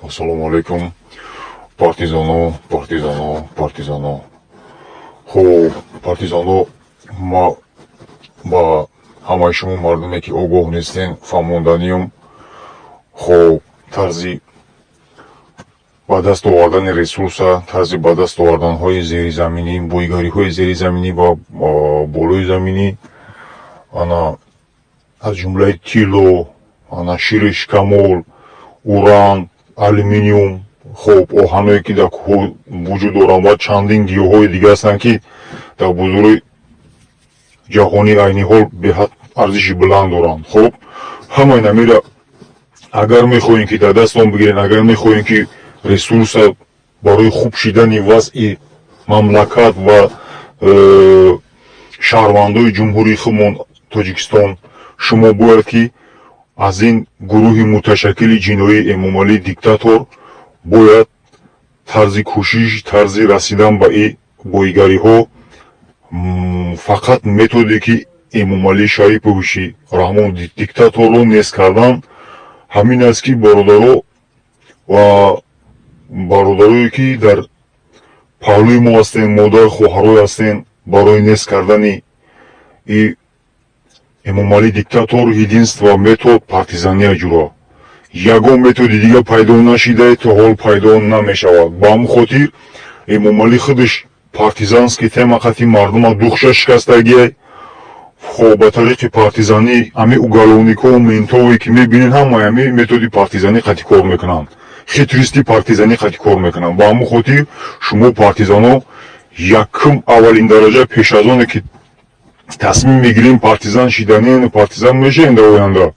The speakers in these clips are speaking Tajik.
Ассалому алайкум, партизано, партизано, партизано. Хуб, партизано, ма ба ҳамаи шумо мардуме, ки огоҳ нестен, фаҳмонданиюм. Хуб, тарзи ба даст овардани ресурса, тарзи ба даст оварданҳои зеризаминӣ, бойгариҳои зеризаминӣ ва болои заминӣ, ана аз ҷумлаи тилло, ана шири шикамол, уран, алюминиум, хуб, оҳаное, ки дар кӯҳҳо вуҷуд доранд, ва чандин гиёҳҳои дига ҳастанд, ки дар бозори ҷаҳонӣ айни ҳол беҳад арзиши баланд доранд. Хуб, ҳамаи намира агар мехоҳем, ки дар дастон бигирем, агар мехоҳем, ки ресурса барои хуб шидани вазъи мамлакат ва шаҳрвандои ҷумҳурии худмон Тоҷикистон, шумо бояд, ки аз ин гурӯҳи муташаккили ҷиноии Эмомалӣ диктатор бояд тарзи кӯшиш, тарзи расидан ба и боигариҳо, фақат методе, ки Эмомалӣ Шариповичи Раҳмон диктаторро нест кардан, ҳамин аст, ки бародаро ва бародарое, ки дар паҳлӯи мо ҳастен, модар, хоҳарое ҳастен, барои нест кардани и Эмомалӣ диктатор единство метод партизания ҷура. Ягон методи дига пайдо нашидае, то ҳол пайдо намешавад. Ба ҳамин хотир Эмомалӣ худаш партизанский тема қати мардума духша шикастагиай. Хоб, ба тариқи партизанӣ ҳами уголовникҳо, ментове, ки мебинед, ҳамаи ҳами методи партизанӣ қати кор мекунанд, хитрости партизанӣ қати кор мекунанд. Ба ҳамин хотир шумо, партизано, якум, аввалин дараҷа, пеш аз оне ки тасмим мегирем партизан шиданен, партизан мешавем дар оянда,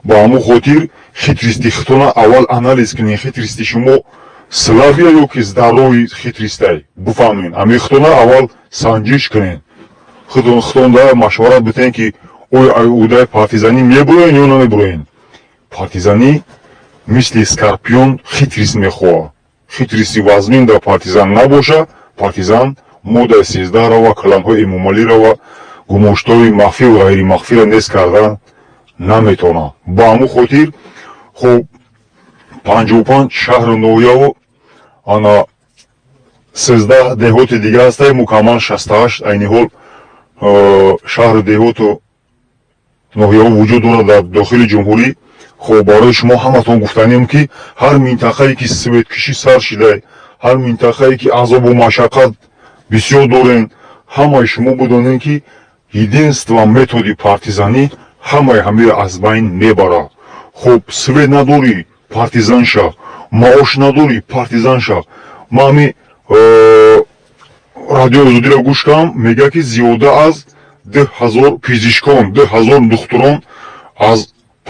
ба ҳамон хотир хитрости худтона аввал анализ кунед. Хитрости шумо слабый ё ки здоровый хитростай, бифаҳмед. Ҳамин худтона аввал санҷиш кунед, худтонда машварат битен, ки оё удаи партизанӣ мебуроен ё намебуроен. Партизанӣ мисли скорпион хитрость мехоҳад. Хитрости вазмин дар партизан набоша, партизан моддаи 13 рава, кланҳои Эмомалӣ рава, гумоштаҳои махфию ғайримахфиро нест карда наметавонад. Ба ҳамон хотир, хуб, 55 шаҳру ноҳияву ана 13 деҳоти дига ҳастае, мукаммал 68 айни ҳол шаҳру деҳоту ноҳияҳо вуҷуд дорад дар дохили ҷумҳурӣ. Хуб, барои шумо ҳаматон гуфтанем, ки ҳар минтақае, ки светкишӣ сар шида, ҳар минтақае, ки азобу машаққат бисёр дорен, ҳамаи шумо бидонед, ки единство методи партизанӣ ҳамаи ҳамиро аз байн мебарад. Хуб, свет надорӣ, партизан ша, маош надорӣ, партизан ша. Ман ҳами Радиои Озодиро гӯш кардам, мегӯяд, ки зиёда аз 2000 пизишкон, 2000 духтурон аз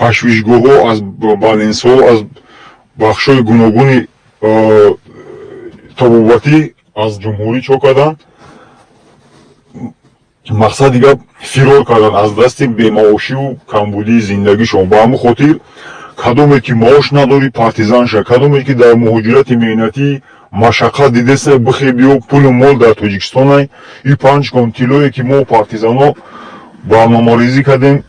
пашвишгоҳҳо, аз больницаҳо, аз бахшҳои гуногуни табобатӣ аз ҷумҳурӣ чо карданд? Мақсади гап, фирор кардан аз дасти бемаошиву камбудии зиндагишон. Ба ҳамин хотир, кадоме ки маош надорӣ, партизан ша, кадоме ки дар муҳоҷирати меҳнатӣ машаққат дидеса, бихе, биё, пулу мол дар Тоҷикистонай. И панҷ кон тиллое, ки мо, партизано, барномарезӣ кардем,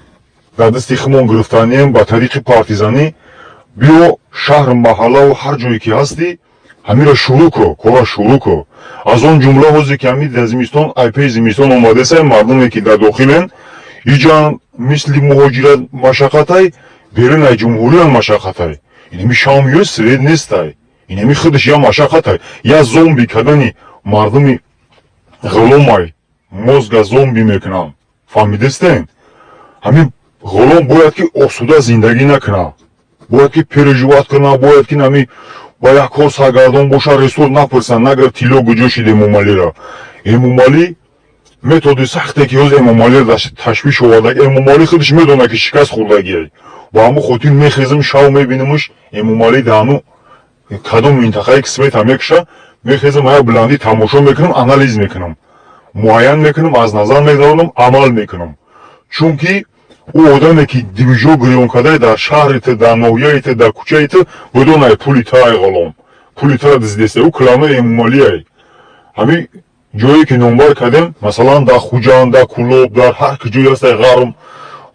дар дасти худмон гирифтанием ба тариқи партизанӣ. Биё, шаҳр, маҳаллаву ҳар ҷое ки ҳастӣ, ҳамиро шурӯъ кун, кора шурӯъ кун. Аз он ҷумла ҳозе ки ҳами дар зимистон, айпеи зимистон омадеса, мардуме, ки дар дохилен, иҷан мисли муҳоҷират машаққатай, берун ай ҷумҳуриам машаққатай. Инами шам ё свет нестай, инами худаш я машаққатай, я зомби кардани мардуми ғуломай, мозга зомби мекунанд, фаҳмидестен? Ҳамин ғулом бояд, ки осуда зиндагӣ накунад, бояд, ки переживать кунад, бояд, ки нами ба як кор саргардон боша, ресурс напурсанд, нагар тилло куҷо шид Эмомалиро. Эмомалӣ методи сахте, ки ҳоз Эмомалиро ташвиш оварда, Эмомалӣ худаш медонад, ки шикаст хӯрдагиай. Ба ҳамон хотир мехезам, шав мебинамш, Эмомалӣ даҳану кадом минтақае ки света мекуша, мехезам, ая баландӣ тамошо мекунам, анализ мекунам, муайян мекунам, аз назар мегузаронам, амал мекунам. Чунки ӯ одаме, ки движок гирён карда дар шаҳри ту, дар ноҳияи ту, дар кӯчаи ту, бидонай, пули тай, ғулом, пули тара дуздиста. Ӯ кланои Эмомалиай. Ҳамин ҷое, ки номбар кардем, масалан, дар Хуҷанд, дар Кӯлоб, дар ҳар ки ҷое ҳастай, ғарм,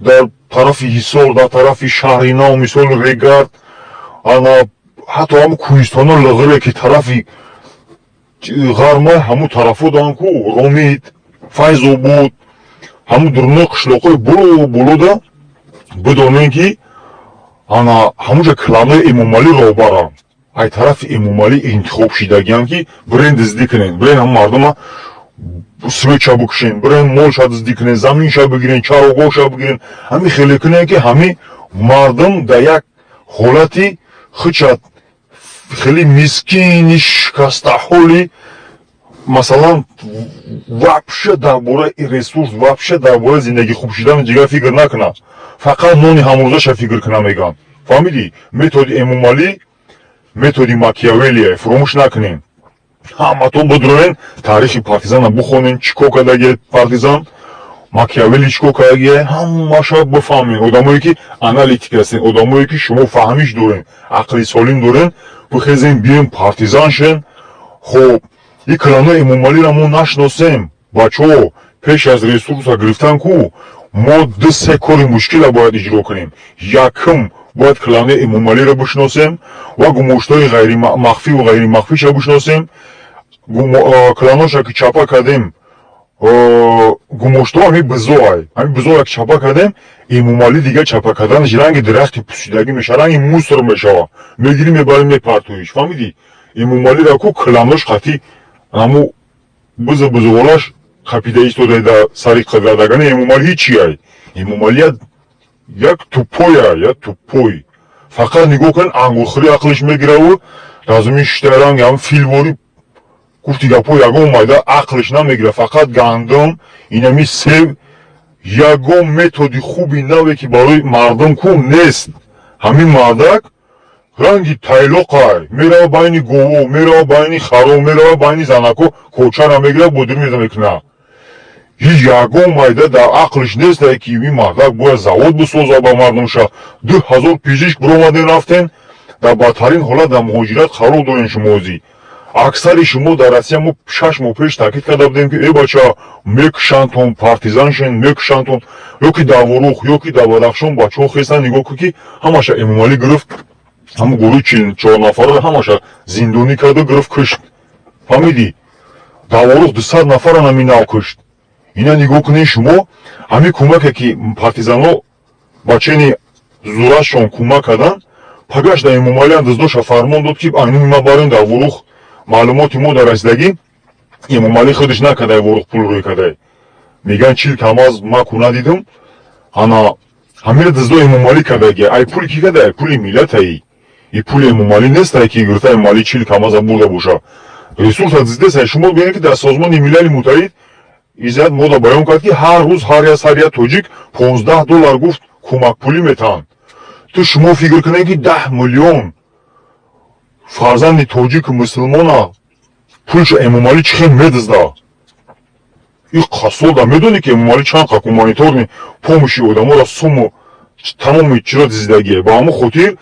дар тарафи Ҳисор, дар тарафи Шаҳри Нав, мисол, Регард, ана Ҳатто ҳамун кӯҳистоно лиғире, ки тарафи ғарма, ҳамун тарафо дан ку Ромит, Файзобод, ҳамун дурунои қишлоқҳои боло болода бидонем, ки ана ҳамунҷа кланои Эмомалӣ роҳбаранд, ай тарафи Эмомалӣ интихоб шидагиам, ки бирен дуздӣ кунен, бирен ҳамун мардума свеча бикушен, бирен молша дуздӣ кунен, заминша бигирен, чарогоҳша бигирен. Ҳамин хеле кунен, ки ҳамин мардум дар як ҳолати хича хеле мискини, шикастаҳоли, масалан, вообще дар бораи ресурс, вообще дар бораи зиндагӣ хуб шудани дигар фикр накунад, фақат нони ҳамрӯзаша фикр куна, мегӯянд. Фаҳмидӣ? Методи Эмомалӣ методи Макиавеллие, фуромӯш накунем. Ҳаматон бидроен, таърихи партизана бихонен, чӣ кор кардагие партизан, Макиавелли чӣ кор кардагие, ҳамаша бифаҳмем. Одамое ки аналитик ҳастен, одамое ки шумо фаҳмиш дорен, ақли солим дорен, бихезен, биёен, партизан шен. Хоб, ин кланои Эмомалиро мо нашиносем, бачаҳо. Пеш аз ресурса гирифтан ку мо ду се кори мушкила бояд иҷро кунем. Якум, бояд кланои Эмомалиро бишиносем ва гумоштҳои махфиву ғайримахфиша бишиносем. Кланоша ки чапа кардем, гумоштҳо ҳами бизоай, ҳами бизоа ки чапа кардем, Эмомалӣ дигар чапа карданаш ранги дарахти пусидагӣ мешава, ранги мусор мешава. Мегирӣ, мебарӣ, мепартоиш. Фаҳмидӣ? Эмомалиро ку кланош қатӣ ҳаму бизу бузуғолаш қапида истода дар сари қудрат. Агар Эмомалӣ ҳичи, Эмомалӣ як тупой, як тупой. Фақат нигоҳ кун, ангурхӯрӣ ақлиш мегираву разуми шишта, ранги ҳам филворӣ. Гуфти гапҳо, ягон майда ақлиш намегира, фақат гандум, инами себ. Ягон методи хуби наве ки барои мардум ку нест. Ҳамин мардак ранги тайлоқай, мерава байни гово, мерава байни харо, мерава байни занако, кочара мегира, бодир меза мекуна. Ҳеҷ ягон майда дар ақлиш нестае, ки ин мардак бояд завод бисоза ба мардумша. 2000 пизишк биромаден, рафтен, дар бадтарин ҳолат дар муҳоҷират қарор дорен. Шумози аксари шумо дар Россия, мо 6 моҳ пеш таъкид карда будем, ки э бача, мекушантон, партизан шен, мекушантон. Ё ки дар Ворух, ё ки дар Бадахшон бачаҳо хестан. Нигоҳ кун, ки ҳамаша Эмомалӣ гирифт, ҳамун гурӯҳи 44 нафарро ҳамаша зиндонӣ карду гирифт, кушт. Фаҳмидӣ? Дар Ворух 200 нафарро ҳамин нав кушт. Ина нигоҳ кунед шумо, ҳамин кӯмаке ки партизанҳо ба чени зурашон кӯмак карданд, пагаш дар Эмомалӣ андоздоша фармон дод, ки айнуми ма барем дар Ворух. Маълумоти мо дар расидагӣ, Эмомалӣ худаш накардай, Ворух пул рӯй кардай, мегӯянд, 40 камаз ма ку надидум. Ана ҳамира дуздо Эмомалӣ кардаги. Ай пули ки кардай? Пули миллатаи. И пули Эмомалӣ нестай, ки гирифта Эмомалӣ 40 камаза бурда боша. Ресурса дуздесай. Шумо бинед, ки дар Созмони Милали Муттаҳид иззат мода баён кард, ки ҳар рӯз ҳар як тоҷик 15 доллар, гуфт, кӯмакпулӣ метаҳанд. Ту шумо фикр кунед, ки 10 миллион фарзанди тоҷику мусулмона пулшо Эмомалӣ чӣ хел медизда. И қассода медонӣ, ки Эмомалӣ чанд қа гуманитарный помощи одаморо, суму тамоми чиро дизидагие. Ба ҳамон хотир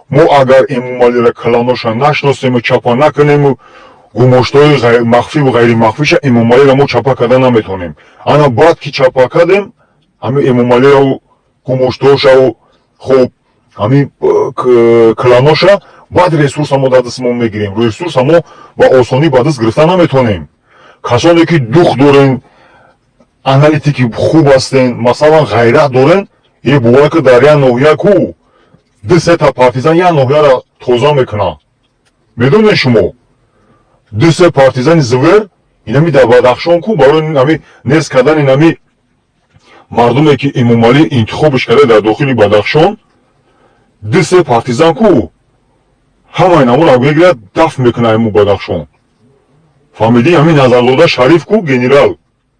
мо агар Эмомалиро, кланоша нашиносему, чапа накунему, гумоштҳои махфиву ғайримахфиша, Эмомалиро мо чапа карда наметавонем. Ана баъд ки чапа кардем ҳамин Эмомалиро, гумоштҳошаву, хоб, ҳамин кланоша, баъд ресурса мо дар дасти мо мегирем. Ресурса мо ба осонӣ ба даст гирифта наметавонем. Касоне ки дух дорен, аналитики хуб ҳастен, масалан, ғайрат дорен, е бовар ки дар як ноҳия ку ду сета партизан як ноҳияро тоза мекунад. Медонед шумо, ду се партизани звер инами дар Бадахшон ку барои ами нест кардани нами мардуме ки Эмомалӣ интихобш карда дар дохили Бадахшон, ду се партизан ку ҳамаи наморо мегирад, дафт мекунад ему Бадахшон. Фаҳмидӣ? Ҳамин Назарзода Шариф ку генерал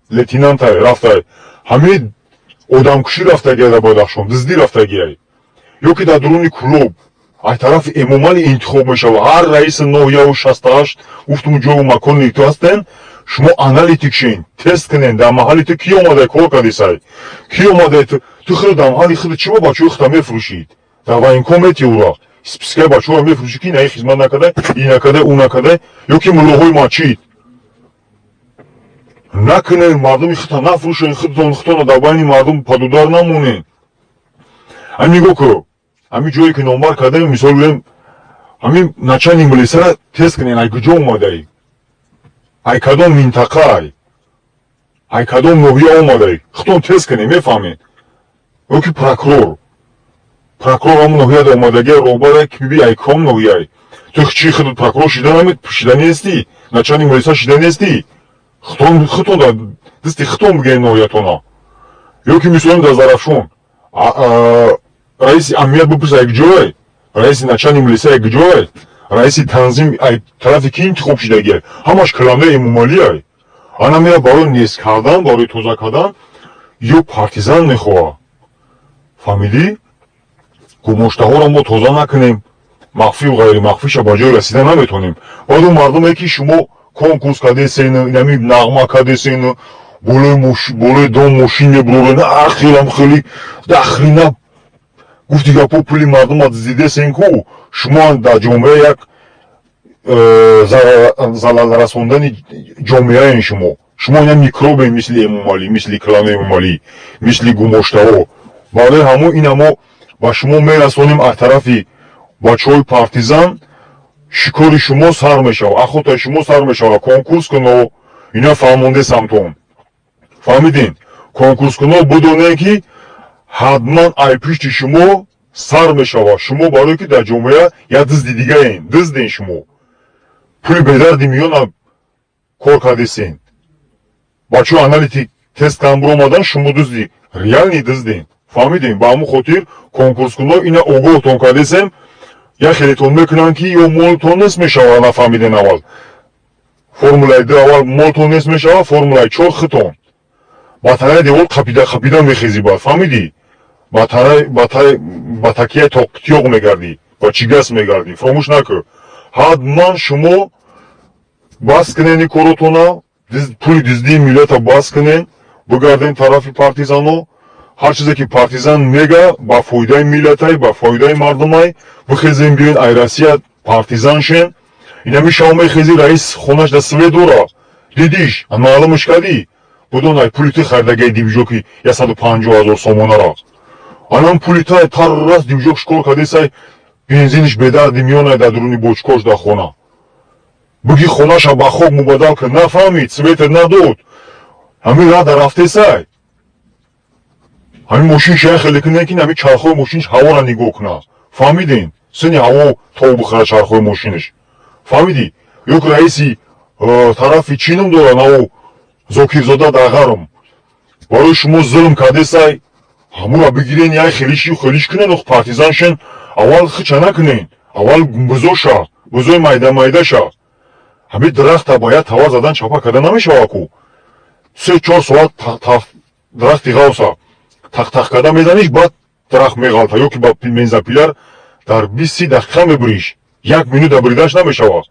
лейтенантай рафтай, ҳамин одамкушӣ рафтагиай дар Бадахшон, дуздӣ рафтагиай. Ё ки дар дуруни Кулоб ай тарафи Эмомалӣ интихоб мешава ҳар раиси ноҳияву 68 гуфтум ҷою макони ту ҳастен. Шумо аналитик шин, тест кунен, дар маҳалли ту ки омадай кор кардисай, ки омадай. Ту худ дар маҳалли худ чиба бачаҳои худта мефурӯшид? Дар военкомати ура спискаи бачаҳоро мефурӯшӣ, ки ина хизмат накардай, ин накардай, ӯ накардай. Ё ки муллоҳои масҷид накунен, мардуми худта нафурӯшен, худтон худтонро дар байни мардум падудар намонен. Ҳамин нигоҳ кун, ҳамин ҷое ки номбар кардем, мисол гӯем. Ҳамин начальник милисара тест кунен, ай куҷо омадай, ай кадом минтақаай, ай кадом ноҳия омадай, худтон тест кунен, мефаҳмед. Ё ки прокурор ҳамон ноҳияда омадагия, роҳбара ки биби, ай ком ноҳияй. Ту чи худат прокурор шида шида нестӣ, начальник милиса шида нестӣ. Худтон худтон дасти худтон бигирен ноҳиятона. Ё ки мисолан дар Зарафшон раиси амният бипурса, як ҷой, раиси начальник милиса як ҷой, раиси танзим ай тарафи ки интихоб шидагия? Ҳамаш кланаи Эмомалиай. Ана мера барои нест кардан, барои тоза кардан ё партизан мехоҳа. Фаҳмидӣ? Гумоштаҳоро мо тоза накунем, махфию ғайримахфиша ба ҷой расида наметонем. Баъду мардуме ки шумо конкурс кардесен, инами нағма кардесен, болои дом мошин мебурорен, ахелам хеле дахрина гуфти гапо, пули мардума дуздидесен ку. Шумо дар ҷомеа як залалрасондани ҷомеаен. Шумо ина микробе, мисли Эмомалӣ, мисли клани Эмомалӣ, мисли гумоштаҳо. Барои ҳамон ина мо ба шумо мерасонем аз тарафи бачаҳои партизан. Шикори шумо сар мешавад, охотаи шумо сар мешавад. Конкурс куно, ина фаҳмонде самтон, фаҳмидин? Конкурскуно бидонед, ки ҳатман ай пишти шумо сар мешавад. Шумо барое ки дар ҷомеа як дизди дигаен, дизден. Шумо пули бедарди миёна кор кардесен. Бачаҳо аналитик тест кан биромадан, шумо дузди, реальный дузден, фаҳмидем? Ба ҳамон хотир конкурскуно ина огоҳтон кардесем. Як хелетон мекунанд, ки ё молтон нест мешавад, нафаҳмиден. Аввал формулаи ду, аввал молтон нест мешавад, формулаи чор хитон ба танаи девор қапида қапида мехези. Баъд фаҳмидӣ, ба такияи тоқтиёқ мегардӣ, ба чигас мегардӣ. Фаромӯш накӯ, ҳатман шумо бас кунен коротона, пули дуздии миллата бас кунен, бигарден тарафи партизано. Ҳар чизе ки партизан мега, ба фоидаи миллатай, ба фоидаи мардумай. Бихезен, биёен, ай Россия партизан шен. Инами шав мехези, раис хонаш да свет дора, дидиш, маълумаш кардӣ, будон ай пули ту харидагии движоки 150 000 сомонара. Анам пули тай таррас движок шкор кардесай, бензиниш бедарди миёнай дар дуруни бочкош дар хона. Буги хонаша ба хок мубаддал кар, нафаҳмид, света надод, ҳамин рада рафтесай. Ҳамин мошин шая хеле кунен, ки ҳамин чархҳои мошиниш ҳавора нигоҳ куна, фаҳмиден? Сини ҳаво тов бихӯра чархҳои мошиниш, фаҳмидӣ? Ё ки раиси тарафи чӣ ном дора, нао Зокирзода Дағарм барои шумо зулм кардесай, ҳамура бигирен, яй хелиши хелиш кунен, ох партизан шен. Аввал хича накунен, аввал бузоша, бузои майда майдаша. Ҳамин дарахта ба як тавар задан чапа карда намешава ку. 3-4 соат дарахти ғавса тақтақ карда мезаниш, баъд дарахт меғалта. Ё ки ба бензопила дар 20-30 дақиқа мебуриш, як минута буридаш намешава.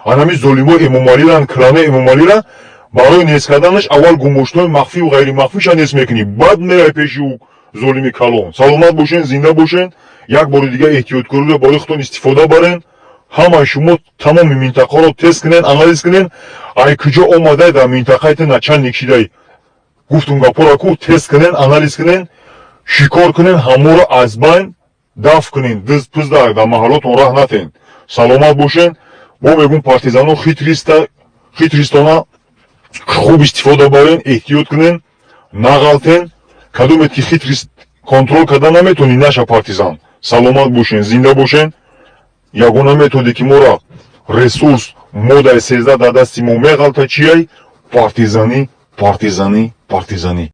Анами золимои Эмомалиран, кланаи Эмомалира барои нест карданаш аввал гумоштаҳои махфию ғайримахфиша нест мекунӣ, баъд мерай пеши ӯ золими калон. Саломат бошен, зинда бошен. Як бори дига эҳтиёткориро барои худтон истифода барен. Ҳамаи шумо тамоми минтақаро тест кунен, анализ кунен, ай куҷо омадай, дар минтақаи ту начальник шидай. Гуфтум гапора ку, тест кунен, анализ кунен, шикор кунен, ҳаморо аз байн дафт кунен. Дизд пизда дар маҳаллотон раҳ натен. Саломат бошен. Мо мегӯм, партизано хитристона хуб истифода барен, эҳтиёт кунен, нағалтен. Кадомет ки хитрист контрол карда наметонӣ, наша партизан. Саломат бошен, зинда бошен. Ягона методе ки мора ресурс модаи 13 дар дасти мо меғалта чияй? Партизанӣ, партизанӣ, партизанӣ.